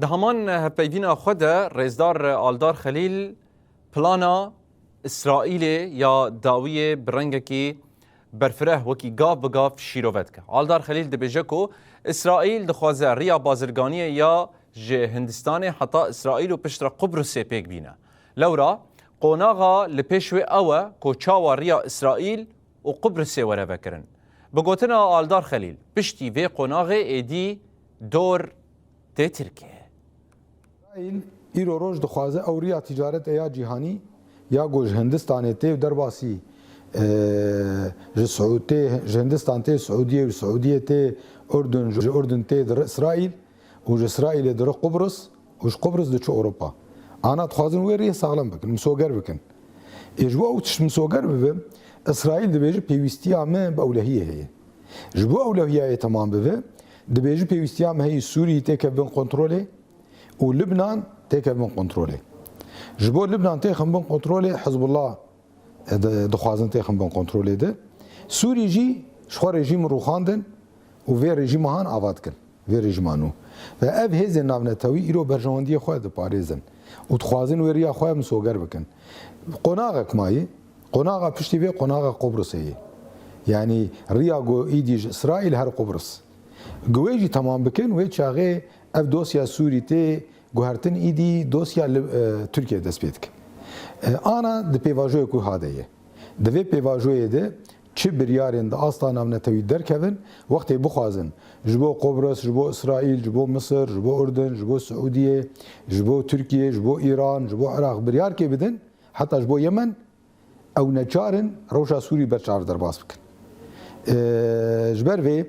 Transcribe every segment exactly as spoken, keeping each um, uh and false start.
Di heman hevpeyvîna xwe de Rêzdar Aldar Xelîl plana Îsraîlê ya dawiyê bi rengekî berfireh wekî gav bi gav şîrove dike. Aldar Xelîl dibêje ku Îsraîl dixwaze riya bazirganiyê ya ji Hindistanê heta Îsraîl û piştre Qubrusê pêk bîne. Lewra qonaxa li pêş wê ew e ku çawa riya Îsraîl û Qubrusê were vekirin. Bi gotina Aldar Xelîl, piştî vê qonaxê êdî dor tê Tirkiyê. Îsraîl îro roj dixwaze ew riya tîcaretê ya cîhanî ya ku ji Hindistanê tê û derbasî, e, ji Siû-, tê, ji Hindistan tê Siûdiyê û ji Siûdiyê tê Urdun, ji Urdun tê dire Îsraîl û ji Îsraîlê dire Qubrus û ji Qubrus diçe Ewropa. Ana dixwazin wê riyê saxlem bikin, misoger bikin. Ê ji bo ew tişt misoger bibe, Îsraîl dibêje pêwîstiya me bi ewlehiyê heye. Ji bo ewlehiyayê temam bibe, dibêje pêwîstiya me heye Sûrî têkeve bin kontrolê û Libnan têkeve bin kontrolê. Ji bo Libnan têxin bin kontrolê Hizbullah, e, di-, dixwazin têxin bin kontrolê de. Sûrî jî ji xwe rejîm rûxandin û vê rejîma han ava dikin. Vê rejîma nû. Ve ev hêzên navnetewî îro berjewendiyê xwe diparêzin û dixwazin wê riya xwe misoger bikin. Qonaxek mayî, qonaxa piştî vê qonaxa Qubrusê ye. Yanî riya ku îdî ji Îsraîl her Qubrus. Ku wê jî temam bikin, wê çaxê ev dosya Sûrî tê guhertin, îdî dosya li, e, Tirkiye dest pê dike. E, ana di pêvajoyê ku hade ye. Di vê pêvajoyê de çi biryarên di asta navnetewî derkevin, wextê bixwazin ji bo Qobrus, ji bo Îsraîl, ji bo Misir, ji bo Urdun, ji bo Siûdiyê, ji bo Tirkiye, ji bo Îran, ji bo Iraq biryarkê bidin, heta ji bo Yemen, ew neçar in rewşa Sûrî ber çav derbas bikin. E, ji ber vê,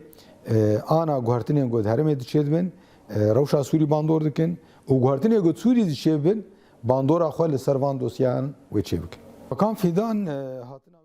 e, ana guhertinên ku di herêmê diçêdibin, e, rewşa Sûrî bandor dikin û guhertinê ku di Sûrî diçêbin, bandora xwe li ser van dosyayan wê çêbikin. Bakan Fîdan, e, hatina